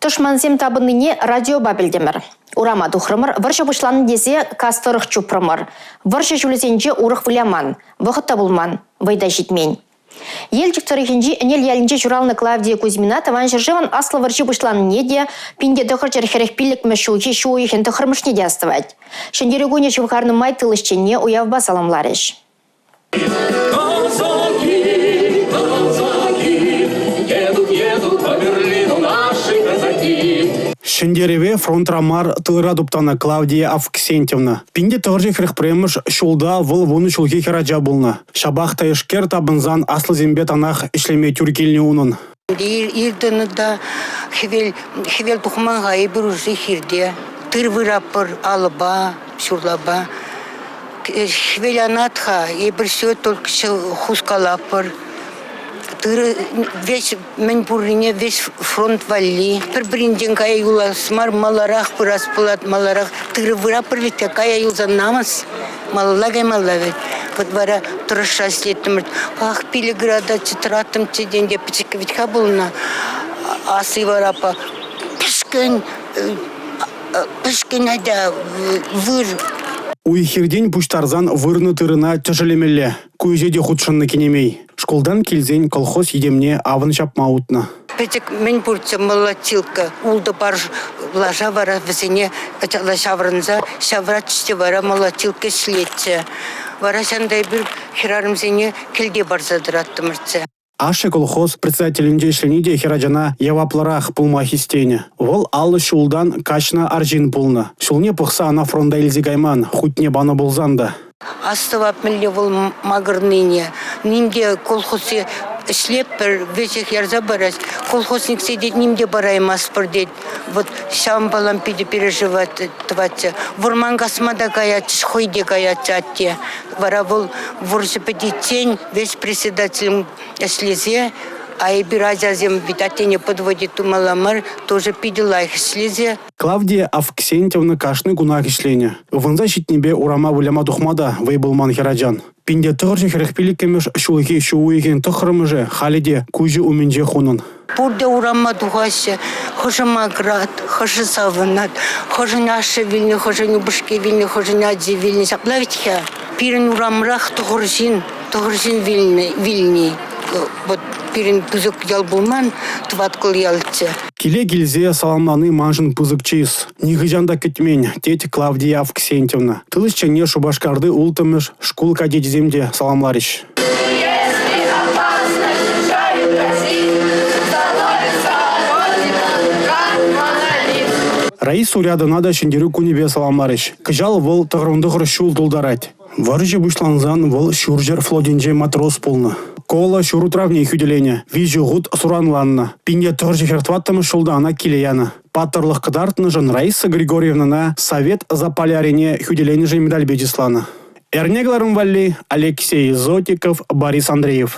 Тӑшмансем тапӑннине радиопа пӗлтӗмӗр. Урама тухрӑмӑр, вӑрҫӑ пуҫланнӑ тесе кас тӑрӑх чупрӑмӑр. Вӑрҫӑ ҫулӗсенче урӑх выляман, вӑхӑт та пулман, вӑй та ҫитмен. Елчӗк тӑрӑхӗнчи Ӗнел ялӗнче ҫуралнӑ Клавдия Кузьмина Тӑван ҫӗршывӑн Аслӑ вӑрҫи пуҫланнине те, 1945-мӗш ҫулхи ҫу уйӑхӗн 9-мӗшне те астӑвать. Ҫӗнтерӳ кунӗ ҫывхарнӑ май тыл ӗҫченне уявпа саламларӗҫ. Казаки, казаки, едут, едут по Берлину наши казаки. Ҫӗнтерӗве фронтра мар, тылра туптанӑ Клавдия Авксентьевна. 1941 ҫулта вӑл вунӑ ҫулхи хӗрача пулнӑ. Ҫапах та эшкер тапӑнсан аслисемпе танах ӗҫлеме тӳр килнӗ унӑн. Ир тӑнӑ та хӗвел, хӗвел тухман-ха, эпир уже хирте. Тыр выратпӑр алӑпа, ҫурлапа. Хӗвел анать-ха, эпир все только хускалатпӑр. Тырӑ веҫ мӗн пуррине веҫ фронт валли. Пӗр-пӗринчен кая юлас мар, маларах пырас пулать, маларах тырӑ выратпӑр вӗт те, кая юлсан намӑс. Малалла каймалла вӗт. Вот вара тӑрӑшса ӗҫлеттӗмӗр. Ах, пилӗк градаци тӑраттӑмччӗ тен те пӗчӗккӗ вӗт-ха пулнӑ. Асли вара аппа пӗшкӗн, пӗшкӗн атя выр. Уй-хиртен пуҫтарсан вырнӑ тырӑна тӗшӗлемелле. Ку ӗҫе те хутшӑннӑ кинемей. Шкултан килсен колхоз йӗтемне авӑн ҫапма утнӑ. Пӗчӗк мӗн пурччӗ молотилка, ултӑ пар лаша вара вӗсене ҫаврӑнса ҫавратчӗ те вара молотилка ӗҫлетчӗ. Вара ҫанта эпир хӗрарӑмсене кӗлте парса тӑраттӑмӑрччӗ. Ашшӗ колхоз председателӗнче ӗҫлени те хӗрачана яваплӑрах пулма хистенӗ. Вӑл 50 ҫултан каҫнӑ арҫын пулнӑ. Ҫулне пӑхса ӑна фронта илсе кайман, хутне панӑ пулсан та. Астӑвап мӗнле вӑл макӑрнине. Ним те колхозсем ӗҫлетпӗр, веҫех ярса парать. Колхозниксем тет ним те параймастпӑр тет. Вот ҫавӑнпалан питӗ переживать тӑватчӗ. Вӑрман касма та каятчӗ, хӑй те каятчӗ атте. Вара вӑл вӑрҫӑ пӗтиччен веҫ председателем ӗҫлесе, а эпир ачасем ведь аттене подводить тумалла мар, тоже питӗ лайӑх ӗҫлесе. Клавдия Авксентьевна кашни кунах ӗҫленӗ. Ывӑнса ҫитнипе урама выляма тухма та вӑй пулман хӗрачан. 1945-мӗш ҫулхи ҫу уйӑхӗн 9-мӗшӗ халӗ те куҫӗ умӗнчех унӑн. Пурте урама тухаҫҫӗ. Хӑшӗ макӑрать, хӑшӗ савӑнать, хӑшӗн ашшӗ вилнӗ, хӑшӗн упӑшки вилнӗ, хӑшӗн ачи вилнӗ. Ҫапла вӗт-ха. Пирӗн урамрах тӑхӑр ҫын, тӑхӑр ҫын вилнӗ, вилни. Вот пирӗн пысӑк ял пулман, тӑваткӑл ялччӗ. Киле килсе саламлани маншӑн пысӑк чыс. Нихӑҫан та кӗтмен, тет Клавдия Авксентьевна. Тыл ӗҫченне Шупашкарти улттӑмӗш шкул кадечӗсем те саламларӗҫ. Если опасность мешает становится Родина как монолит. Раиса Урядӑна та Ҫӗнтерӳ кунӗпе саламларӗҫ. Кӑҫал вӑл 99 ҫул тултарать. Вӑрҫӑ пуҫлансан вӑл Ҫурҫӗр флотӗнче матрос пулнӑ. Кола ҫур утравне хӳтӗленӗ, виҫӗ хут суранланнӑ. 1944-мӗш ҫулта ӑна киле янӑ. Паттӑрлӑх кӑтартнӑшӑн Раиса Григорьевнӑна Совет Заполярине хӳтӗленӗшӗн медальпе чысланӑ. Эрне кӑларӑм валли Алексей Зотиков, Борис Андреев.